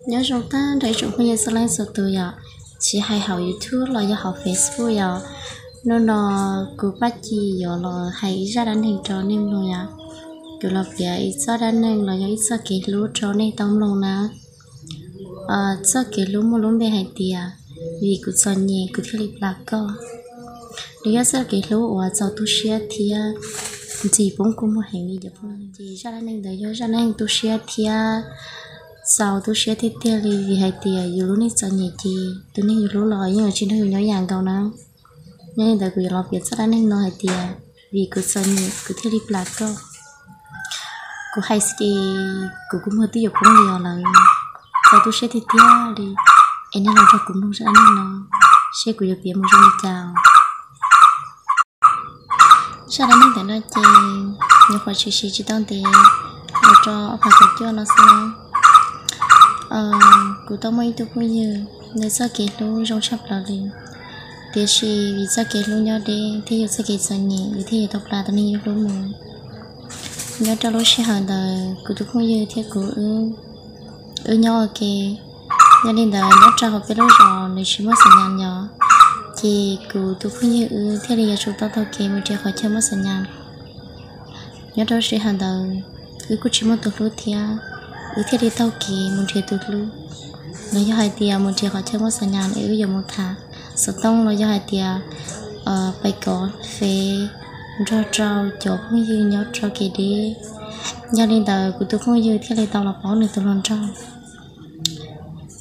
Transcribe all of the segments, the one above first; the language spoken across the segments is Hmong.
Nyob zoo tag nrho ib tsoom phooj ywg txhua leej txhua tus yom, tsis hais hauv YouTube los yog hauv Facebook yom. Hnub no kuv Paj Ci yuav los hais ib zaj dab neeg rau nej mloog yom. Kuv los piav ib txoj dab neeg los yog ib txoj kev hlub rau nej tau mloog na. Txoj kev hlub muaj lub npe hais tias, vim kuv txom nyem kuv thiaj li plam koj. Nws yog txoj kev hlub uas txaus tu siab thiab ntxim poob kua muag heev li cov phooj ywg. Ces zaj dab neeg ntawd yog zaj dab neeg tu siab thiab txaus tu siab tiag tiag li, vim hais tias yus lub neej txom nyem ces tus neeg yus hlub los yeej tsis nrog yus nyob yam nkaus na. Yog li ntawd kuv yuav los piav txoj dab neeg no hais tias, vim kuv txom nyem kuv thiaj li plam koj. Kuv hais ces kuv kua muag twb yuav poob li os lawm, txaus tu siab tiag tiag li. Es nej los nrog kuv mloog zaj dab neeg no, seb kuv yuav piav mus zoo li cas. Zaj dab neeg ntawm no ces nyuam qhuav tshwm sim tsis tau ntev, los rau ob phav kaum cuaj no xwb na. Kuv tau muaj ib tug phooj ywg, nws txoj kev hlub zoo tshaj plaws li, tiam sis vim txoj kev hlub nyob deb thiab yus txoj kev txom nyem, yus thiaj yuav tau plam tus neeg yus hlub mus. Nyob rau lub sij hawm ntawd kuv tus phooj ywg thiab kuv wb nyob ua ke. Yog li ntawd nyob rau hauv peb lub zos nws tsis muaj xas nyas yom, ces kuv tus phooj ywg wb thiaj li yuav tsum tau taug kev mus nrhiav qhov chaw muaj xas nyas. Nyob rau lub sij hawm ntawd wb kuj tsis muaj tus hlub thiab, wb thiaj li taug kev mus nrhiav tus hlub, los yog hais tias mus nrhiav qhov chaw muaj xas nyas es wb yuav mus tham xov tooj los yog hais tias pais kov fev nrog rau cov phooj ywg nyob rau kev deb. Yog li ntawd kuv tus phooj ywg thiaj li tau los paub nws tus hluas nraug.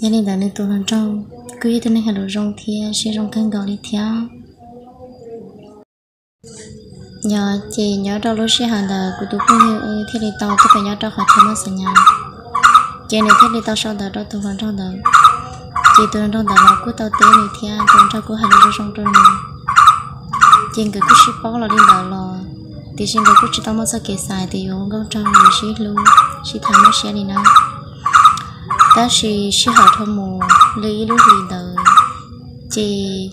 Yog li ntawd nws tus hluas nraug kuj yog ib tug neeg hais lus zoo thiab siab zoo kawg nkaus li thiab. Yog ces nyob rau lub sij hawm ntawd kuv tus phooj ywg wb thiaj li tau tuaj pem nyob rau qhov chaw muaj xas nyas. Ces nws thiaj li tau sau ntawv rau tus hluas nraug ntawd. Ces tus hluas nraug ntawd los kuj tau teb nws thiab tus hluas nraug kuj hais lus zoo zoo rau nws. Ces nkawd kuj sib paub los li ntawd los, tiam sis nkawd kuj tsis tau muaj txoj kev xav tias yuav ua nkauj nraug yuav sib hlub sib tham muaj siab li na. Tab sis sij hawm dhau mus li ib lub hlis ntawd, ces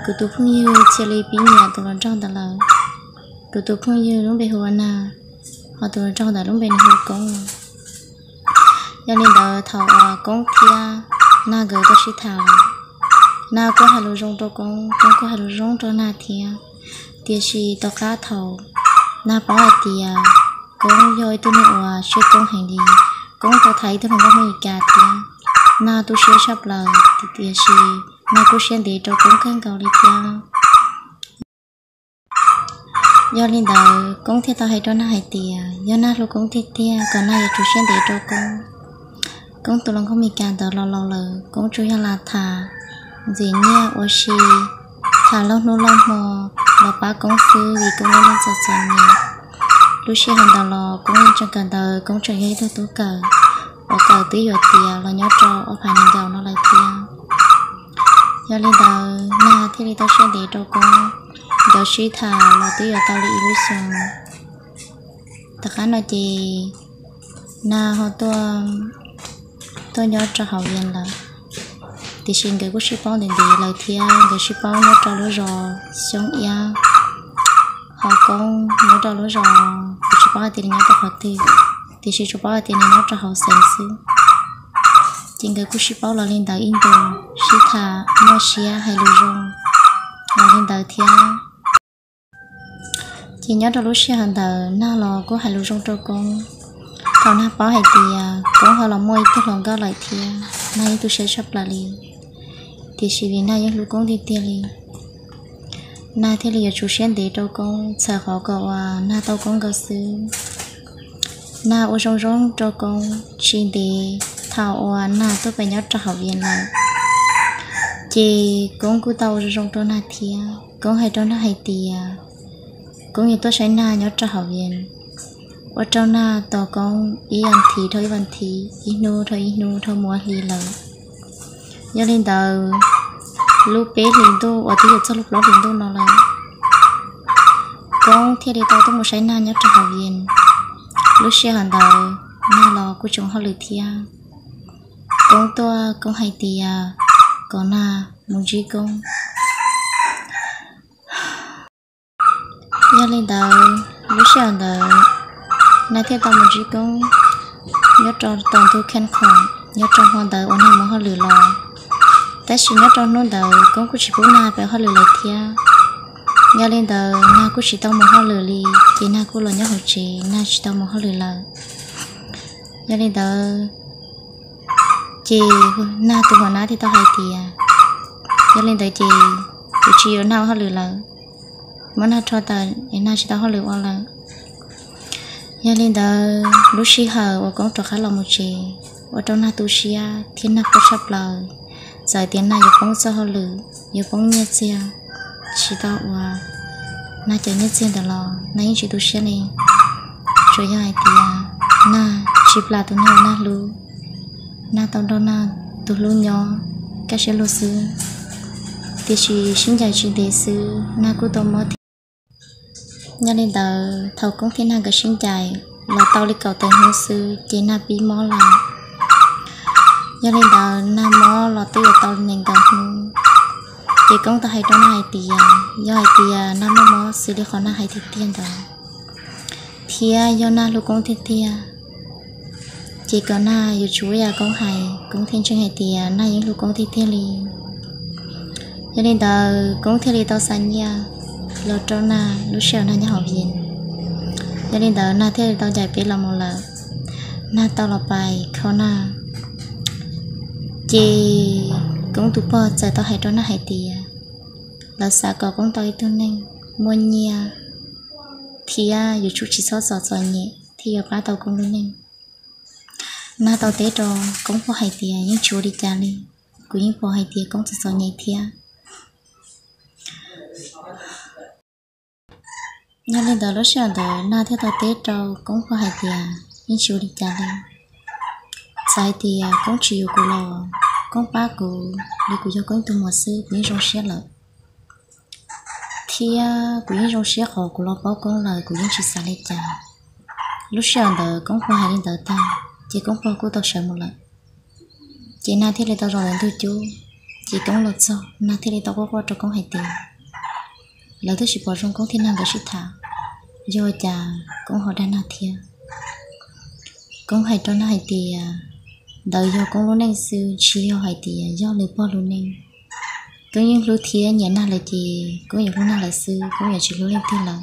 kuv tus phooj ywg cia li pib nyiam tus hluas nraug ntawd lawm. Kuv tus phooj ywg lub npe hu ua Nag, ho tus hluas nraug ntawd lub npe nws hu ua Koob. Yog li ntawd thaum uas Koob thiab Nag nkawd tau sib tham, Nag kuj hais lus zoo rau Koob, Koob kuj hais lus zoo rau Nag thiab. Tiam sis tom qab thaum Nag paub hais tias Koob yog ib tug neeg uas siab coob heev li, Koob tau tham ib tug hluas nkauj Hmoob Mes Kas thiab, Nag tu siab tshaj plaws, tiam sis Nag kuj siab ntev rau Koob kawg nkaus li thiab. Yog li ntawd Koob thiaj tau hais rau Nag hais tias yog Nag hlub Koob tiag tiag kom Nag yuav tsum siab ntev rau Koob. Koob tus hluas nkauj Mes Kas ntawd los laus lawm, Koob tsuas yog lam tham ntxim nyiaj ua si, tham laug hnub laug hmo los pab Koob xwb vim Koob lub neej txom txom nyem. Lub sij hawm ntawd los Koob yeej tseem kawm ntawv, Koob tseem yog ib tug tub kawm uas kawm twb yuav tiav los nyob rau ob phav nees nkaum no lawm thiab. Yog li ntawd Nag thiaj li tau siab ntev rau Koob, nkawd sib tham los twb yuav tau li ib lub xyoo. Tom qab no ces Nag ho tuaj nyob rau hauv Vias lawm, tiam sis nkawd kuj sib paub ntev ntev lawm thiab, nkawd sib paub nyob rau lub zos Xyoob Iab. Ho Koob nyob rau lub zos, kuv tsis paub hais tias nws nyob rau qhov twg, tiam sis tsuas paub hais tias nws nyob rau hauv xeev xwb. Ces nkawd kuj sib paub los li ntawd ib ntus, sib tham muaj siab hais lus zoo los li ntawd thiab. Ces nyob rau lub sij hawm ntawd Nag los kuj hais lus zoo rau Koob. Thaum Nag paub hais tias Koob ho los muaj ib tug hluas nkauj lawm thiab, Nag yeej tu siab tshaj plaws li. Tiam sis vim Nag yeej hlub Koob tiag tiag li, Nag thiaj li yuav tsum siab ntev rau Koob txhawm qhov kom uas Nag tau Koob nkawd xwb. Nag ua zoo zoo rau Koob tsis ntev, thaum uas Nag tuaj pem nyob rau hauv Vias lawm, ces Koob kuj tau ua zoo zoo rau Nag thiab. Koob hais rau Nag hais tias Koob yuav tuaj saib Nag nyob rau hauv Vias, ua rau Nag tos Koob ib vas thiv dhau ib vas thiv, ib hnub dhau ib hnub dhau mus ua hli lawm. Yog li ntawd, lub peb hlis ntuj uas twb yuav txog lub plaub hlis ntuj no lawm, Koob thiaj li tau tuaj mus saib Nag nyob rau hauv Vias. Lub sij hawm ntawd Nag los kuj tsoom hauj lwm thiab. Koob tuaj Koob hais tias kom Nag mus ntsib Koob. Yog li ntawd, lub sij hawm ntawd Nag thiaj tau mus ntsib Koob nyob rau tom ntug Khaj Khoom. nyob rau hmo ntawd uas Nag mus hauj lwm los. Tab sis nyob rau hnub ntawd Koob kuj tsis pub Nag pem hauj lwm lawm thiab. Yog li ntawd Nag kuj tsis tau mus hauj lwm li, ces Nag kuj los nyob hauv tsev, Nag tsis tau mus hauj lwm lawm. Yog li ntawd ces Nag tus hua nab thiaj tau hais tias, yog li ntawd ces kuv tsis yuav Nag ua hauj lwm lawm, muab Nag rho tawm es Nag tsis tau hauj lwm ua lawm. Yog li ntawd lub sij hawm uas Koob rov qab los mus tsev ua rau Nag tu siab thiab Nag quaj tshaj plaws. Txawm tias Nag yuav poob txoj hauj lwm, yuav poob nyiaj txiag, tsis tau ua Nag cov nyiaj txiag ntawd los Nag yeej tsis tu siab li. Tsuas yog hais tias Nag tsis plam tus neeg uas Nag hlub, Nag tau nrog Nag tus hlub nyob kaj siab luag xwb, tiam sis sib ncaim tsis ntev xwb Nag kuj tau mob thiab. Yog li ntawd thaum Koob thiab Nag nkawd sib ncaim los tau li kaum tawm hnub xwb ces Nag pib mob lawm. Yog li ntawd Nag mob los twb yuav tau nees nkaum hnub, ces Koob tau hais rau Nag hais tias yog hais tias Nag muaj mob xws li qhov Nag hais tiag tiag ntawd thiab yog Nag hlub Koob tiag tiag, ces kom Nag yuav tsum ua yam Koob hais, Koob thiaj ntseeg hais tias Nag yeej hlub Koob tiag tiag li. Yog li ntawd Koob thiaj li tau xa nyiaj los rau Nag lub sij hawm Nag nyob hauv Vias. Yog li ntawd Nag thiaj li tau ncaim peb los mus lawm. Nag tau los pais kho Nag, ces Koob tus pog txawm tau hais rau Nag hais tias lawv xav kom Koob tau ib tug neeg muaj nyiaj thiab yuav tsum tsis txhob txom txom nyem thiaj yuav pab tau Koob lub neej. Nag tau teb rau Koob pog hais tias yeej tsis ua li cas li, kuv yeej pom hais tias Koob txom txom nyem thiab. Yog li ntawd lub sij hawm ntawd Nag thiaj tau teb rau Koob pog hais tias yeej tsis ua li cas li. Txawm hais tias Koob tsis yuav kuv los Koob pab kuv li kuv yog Koob ib tug muam xwb kuv yeej zoo siab lawm, thiab kuv yeej zoo siab qhov kuv los paub Koob lawm kuv yeej tsis xav li cas. Lub sij hawm ntawd Koob pog hais li ntawd tag ces Koob pog kuj tau sawv mus lawm. Ces Nag thiaj li tau zaum ntawm ntug cub, ces Koob los txog Nag thiaj li tau quaj quaj rau Koob hais tias lawv twb tsis pom zoo Koob thiab Nag nkawd sib tham, yog ua cas Koob ho dag Nag thiab? Koob hais rau Nag hais tias ntawd yog Koob lub neej xwb tsis yog hais tias yog lwm pog lub neej. Koob yeej hlub thiab nyiam Nag lawm ces Koob yuav hlub Nag lawm xwb, Koob yuav tsis hlub leej twg lawm.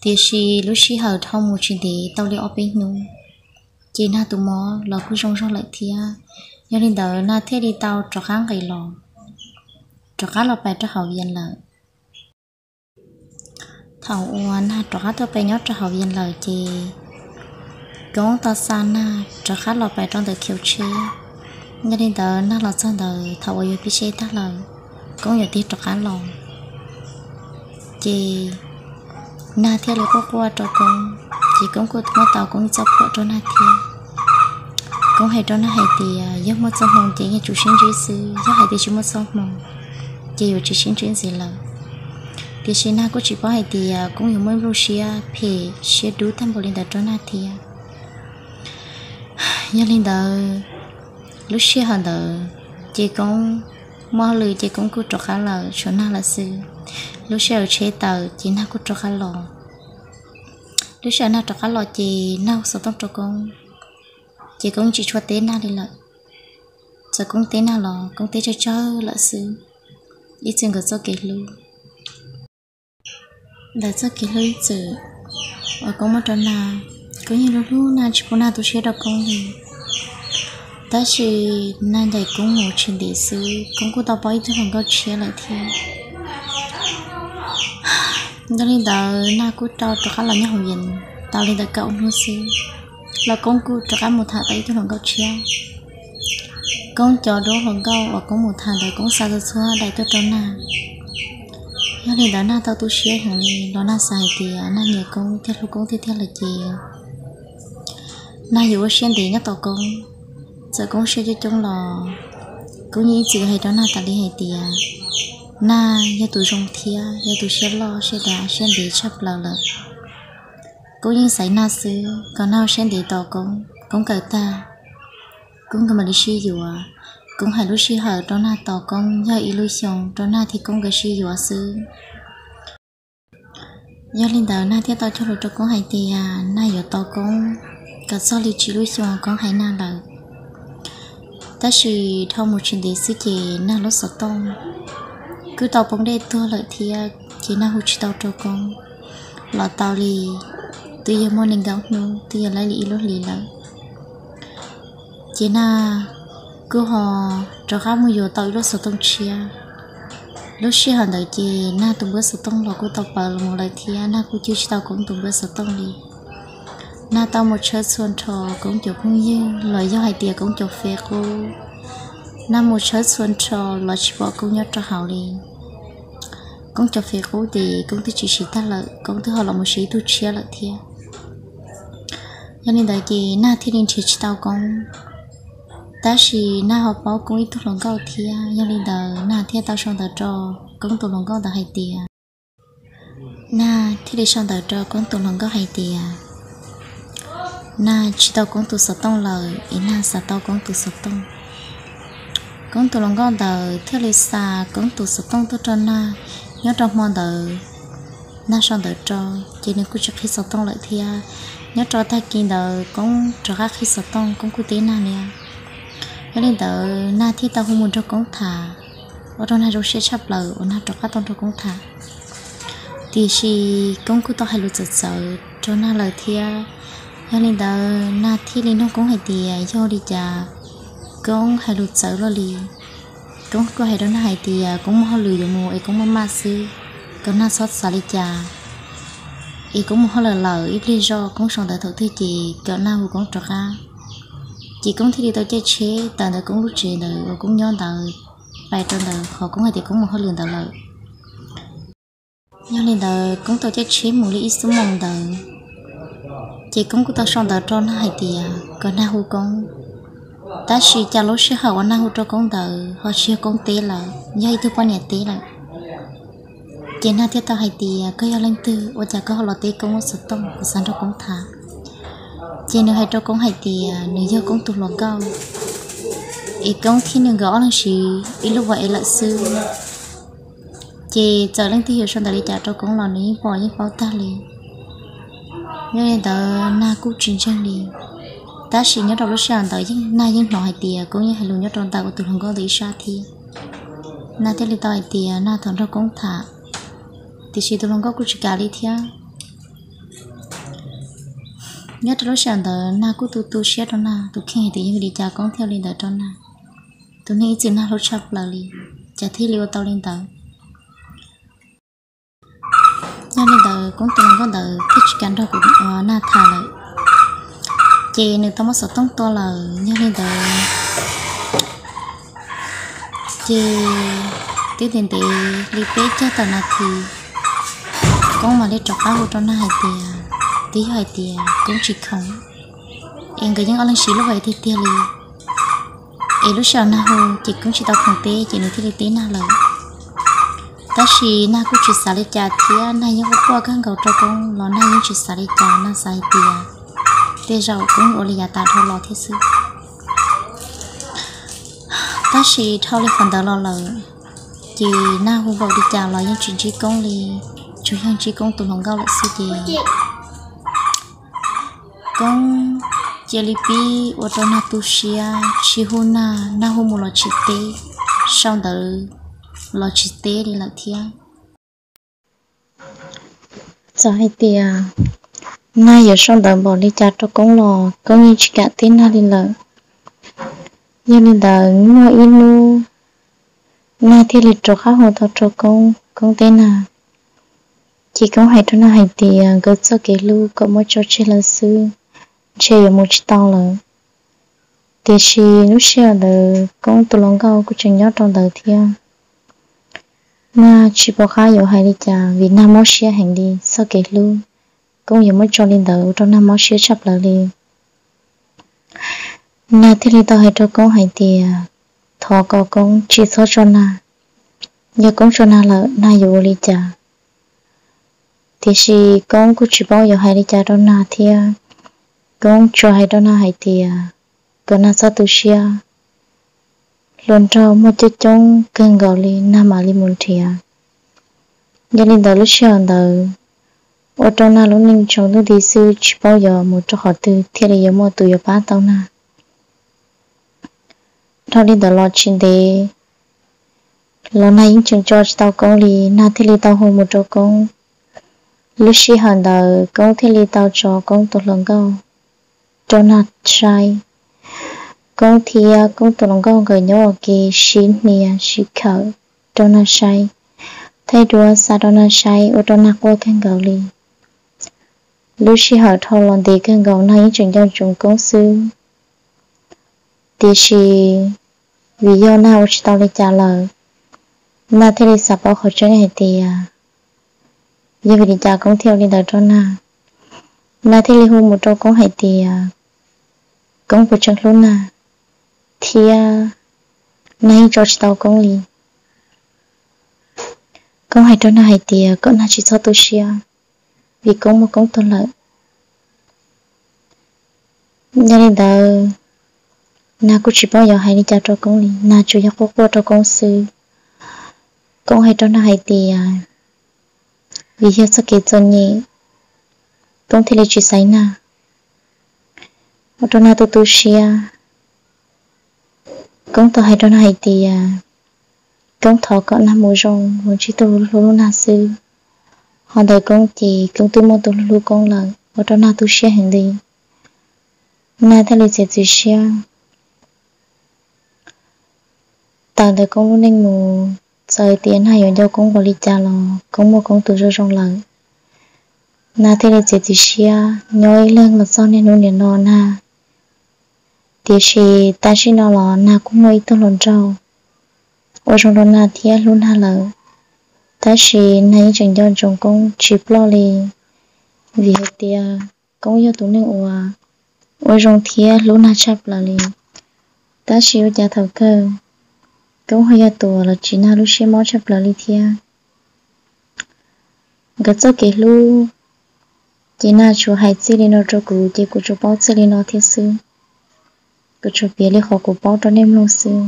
Tiam sis lub sij hawm dhau mus tsis ntev tau li ob peb hnub, ces Nag tus mob los kuj zoo zog lawm thiab. Yog li ntawd Nag thiaj li tau rov qab nqis los, rov qab los pais rau hauv Vias lawm. Thaum uas Nag rov qab tuaj pais nyob rau hauv Vias lawm ces Koob tau xa Nag rov qab los pais rau ntawm khiv tsheb. Yog li ntawd Nag los txog ntawd thaum uas yuav pib tsheb tag lawm, Koob yuav tig rov qab los, ces Nag thiaj li quaj quaj rau Koob, ces Koob kuj muab tau Koob ib txoj phuam rau Nag thiab. Koob hais rau Nag hais tias yog muaj txoj hmoo ces yeej tsum sib ntsib xwb, yog hais tias tsis muaj txoj hmoo ces yuav tsis sib ntsib ntxiv lawm. Tiam sis Nag kuj tsis paub hais tias Koob yuav muaj ib lub siab phem siab dub tag npaum li ntawd rau Nag thiab. Yog li ntawd, lub sij hawm ntawd ces Koob muaj hauj lwm ces Koob kuj rov qab lawm, tshuav Nag lawm xwb. Lub sij hawm tsheb tawm ces Nag kuj rov qab los. Lub sij hawm Nag rov qab los ces Nag hu xov tooj rau Koob, ces Koob tsis tshua teb Nag li lawm. Txawm Koob teb Nag los Koob teb tsawg tsawg lawm xwb, ib txwm nkawd txoj kev hlub. Ntawm txoj kev hlub ib txwm uas Koob muab rau Nag, Koob yeej hlub hlub Nag tsis pub Nag tu siab rau Koob li. Tab sis Nag ncaim Koob mus tsis ntev xwb Koob kuj tau paub ib tug hluas nkauj tshiab lawm thiab. Yog li ntawd Nag kuj tau rov qab los nyob hauv Vias tau li ntawm kaum hnub xwb los Koob kuj rov qab mus tham tau ib tug hluas nkauj tshiab. Koob cov duab hluas nkauj uas Koob mus tham ntawd Koob xa txhua txhua daim tuaj rau Nag. Yog li ntawd Nag tau tu siab heev li los Nag xav hais tias Nag nyiam Koob thiab hlub Koob tiag tiag lawm ces Nag yuav ua siab ntev nyob tos Koob. Txawm Koob siab coob coob los Koob yeej ib txwm hais rau Nag tas li hais tias Nag yog tus zoo thiab yog tus siab loj siab dav siab ntev tshaj plaws lawm. Koob yeej xaiv Nag xwb kom Nag ua siab ntev tos Koob, Koob kawm tag Koob nkawd mam li sib yuav. Koob hais lub sij hawm rau Nag tos Koob yog ib lub xyoo rau Nag thiab Koob nkawd sib yuav xwb. Yog li ntawd Nag thiaj tau cog lus rau Koob hais tias Nag yuav tos Koob kom txog li tsib lub xyoo Koob hais Nag lawm. Tab sis dhau mus tsis ntev xwb ces Nag lub xov tooj kuj tau poob dej tuag lawm thiab, ces Nag hu tsis tau rau Koob los tau li, twb yog muaj nees nkaum hnub, twb yog laib li ib lub hlis lawm. Ces Nag kuj ho rov qab mus yuav tau ib lub xov tooj tshiab. Lub sij hawm ntawd ces Nag tus npawb xov tooj los kuj tau pawv los mus lawm thiab, Nag kuj cwb tsis tau Koob tus npawb xov tooj li. Nag tau mus tshawb txhua nrho Koob cov phooj ywg los yog hais tias Koob cov fej qub. Nag mus tshawb txhua nrho los tsis pom Koob nyob rau hauv li. Koob cov fej qub ces Koob twb tsis siv tag lawm, Koob twb ho los mus siv ib tug tshiab lawm thiab. Yog li ntawd ces Nag thiaj li nrhiav tsis tau Koob. Tab sis Nag ho paub Koob ib tug hluas nkauj thiab, yog li ntawd Nag thiaj tau sau ntawv rau Koob tus hluas nkauj ntawd hais tias, Nag thiaj li sau ntawv rau Koob tus hluas nkauj hais tias Nag tsis tau Koob tus xov tooj lawm es Nag xav tau Koob tus xov tooj. Koob tus hluas nkauj ntawd thiaj li xa Koob tus xov tooj tuaj rau Nag. Nyob rau hmo ntawd Nag sau ntawv rau ces nws kuj tsis qhib xov tooj lawm thiab. Nyob rau tag kis ntawd Koob rov qab qhib xov tooj, Koob kuj teb Nag li. Yog li ntawd Nag thiaj tau hu mus nrog Koob tham, ua rau Nag zoo siab tshaj plaws uas Nag rov qab tau nrog Koob tham. Tiam sis Koob kuj tau hais lus txawv txawv rau Nag lawm thiab. Yog li ntawd Nag thiaj li nug Koob hais tias yog li cas Koob hais lus txawv luaj li. Koob kuj hais rau Nag hais tias Koob muaj hauj lwm yuav mus es Koob maj maj xwb, kom Nag txhob xav li cas. Es Koob mus hauj lwm lawm, ib pliag zog Koob sau ntawv thaum twg ces kom Nag hu Koob rov qab. Ces Koob thiaj li tau caij tsheb tawm ntawm Koob lub tsev ntawd uas Koob nyob ntawd, pais rau ntawd qhov Koob hais tias Koob mus hauj lwm ntawd lawm. Yog li ntawd Koob tau caij tsheb mus li ib xuab moos ntawd, ces Koob kuj tau sau ntawv rau Nag hais tias kom Nag hu Koob. Tab sis cas lub sij hawm uas Nag hu rau Koob ntawd ho tsis yog Koob teb lawm, yog ib tug poj niam teb lawm. Ces Nag thiaj tau hais tias koj yog leej twg, ua cas koj ho los teb Koob lub xov tooj, kuv xav nrog Koob tham. Ces nws hais rau Koob hais tias nws yog Koob tus hluas nkauj, es Koob thiab nws nkawd ob leeg siv ib lub WhatsApp lawm xwb. Ces txawm leej twg yuav sau ntawv li cas rau Koob los nws yeej pom yeej paub tag li. Yog li ntawd Nag kuj tsis ntseeg li. Tab sis nyob rau lub sij hawm ntawd yeej Nag yeej hnov hais tias Koob yeej hais lus nyob rau ntawm uas tus hluas nkauj ntawd ib sab thiab. Nag thiaj li tau hais tias Nag thov nrog Koob tham, tiam sis tus hluas nkauj kuj tsis kam li thiab. Nyob rau lub sij hawm ntawd Nag kuj tu tu siab rau Nag tus kheej hais tias yog vim li cas Koob thiaj ua li ntawd rau Nag, tus neeg ib txwm Nag hlub tshaj plaws li, cas thiaj li ua tau li ntawd. Yog li ntawd Koob tus hluas nkauj ntawd thiaj tsis kam nrog kuv Nag tham lawm. Ces nws tau muab xov tooj tua lawm. Yog li ntawd ces twb ntev ntev li peb caug tawm nas this, Koob mam li rov qab hu rau Nag hais tias twb yog hais tias Koob tsis khoom, es nkawd yeej ob leeg siv lub WhatsApp tiag tiag li. Es lub sij hawm Nag hu ces Koob tsis tau khoom teb ces nws thiaj li teb Nag lawm. Tab sis Nag kuj tsis xav li cas thiab, Nag yeej quaj quaj kawg nkaus rau Koob los Nag yeej tsis xav li cas, Nag xav hais tias tej zaum Koob ua li yav tas dhau los thiab xwb. Tab sis dhau li qhov ntawd los lawm, ces Nag hu npaum li cas los yeej tsis ntsib Koob li, tsuas yog ntsib Koob tus hluas nkauj lawm xwb ces Koob cia li pib ua rau Nag tu siab, tsis hu Nag, Nag hu mus los tsis teb, sau ntawv los tsis teb li lawm thiab. Txawm hais tias Nag yuav sau ntawv npaum li cas rau Koob los Koob yeej tsis kam teb Nag li lawm. Yog li ntawd muaj ib hnub Nag thiaj li rov qab hu tau rau Koob, Koob teb Nag. Ces Koob hais rau Nag hais tias nkawd txoj kev hlub kom muab tso tseg lawm xwb, ntshe yuav mus tsis tau lawm. Tiam sis lub sij hawm ntawd Koob tus hluas nkauj kuj tseem nyob rau ntawd thiab. Nag tsis pom qab yuav hais li cas vim Nag mob siab heev li, txoj kev hlub Koob yuav muab tso li ntawd ua rau Nag mob siab tshaj plaws li. Nag thiaj li tau hais rau Koob hais tias thov kom Koob tsis txhob tso Nag, yog Koob tso Nag lawm Nag yuav ua li cas. Tiam sis Koob kuj tsis paub yuav hais li cas rau Nag thiab. Koob tsuas hais rau Nag hais tias kom Nag txhob tu siab, hluas nraug muaj coob coob kawg nkaus li Nag mam li mus nrhiav. Yog li ntawd lub sij hawm ntawd ua rau Nag lub neej tsaus ntuj nti xwb, tsis paub yuav mus rau qhov twg thiaj li yuav muaj tus yuav pab tau Nag. Dhau li ntawd los tsis ntev los Nag yeej tseem nco tsis tau Koob li, Nag thiaj li tau hu mus rau Koob. Lub sij hawm ntawd Koob thiaj li tau tso Koob tus hluas nkauj rau Nag saib. Koob thiab Koob tus hluas nkauj nkawd nyob ua ke sib hnia sib khawm rau Nag saib. Thaij duab xa rau Nag saib ua rau Nag quaj kawg nkaus li. Lub sij hawm dhau los ntev kawg nkaus Nag yeej tseem nco ntsoov Koob xwb. Tiam sis vim yog Nag ua tsis tau li cas lawm, Nag thiaj li xav paub qhov tseeb hais tias yog vim li cas Koob thiaj ua li ntawd rau Nag. Nag thiaj li hu mus rau Koob hais tias Koob puas tseem hlub Nag, thiab Nag yeej tso tsis tau Koob li. Koob hais rau Nag hais tias kom Nag tsis txhob tu siab, vim Koob muaj Koob tuag lawm. Yog li ntawd, Nag kuj tsis paub yuav hais li cas rau Koob li, Nag tsuas yog quaj quaj rau Koob xwb. Koob hais rau Nag hais tias vim yog txoj kev txom nyem, Koob thiaj li tsis xaiv Nag, ua rau Nag tu tu siab. Koob tau hais rau Nag hais tias Koob thov kom Nag mus zoo, mus ntsib tus hlub hlub Nag xwb. Ho ntawm Koob ces Koob twb muaj tus hlub hlub Koob lawm, ua rau Nag tu siab heev li. Nag thiaj li txiav txim siab. Tawm ntawm Koob lub neej mus, txawm tias Nag yuav nco Koob npaum li cas los Koob muaj Koob tus zoo zoo lawm. Nag thiaj li txiav txim siab nyob ib leeg los txog niaj hnub niam no Nag. Tiam sis tam sim no los Nag kuj muaj ib tug hluas nraug uas zoo rau Nag thiab hlub Nag lawm, tab sis Nag yeej tseem nco ntsoov Koob tsis ploj li, vim hais tias Koob yog tus neeg uas ua zoo thiab hlub Nag tshaj plaws li. Tab sis ua cas thaum kawg Koob ho yog tus uas los tsim Nag lub siab mob tshaj plaws li thiab. Nkawd txoj kev hlub ces Nag tsuas hais txij li no rau kuv ces kuv tsuas paub txij li no thiab xwb. Kuv tsuas piav li qhov kuv paub rau nej mloog xwb.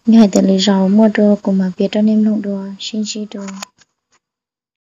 Yog hais tias lwm zaus muaj dua kuv mam piav rau nej mloog dua, sib ntsib dua.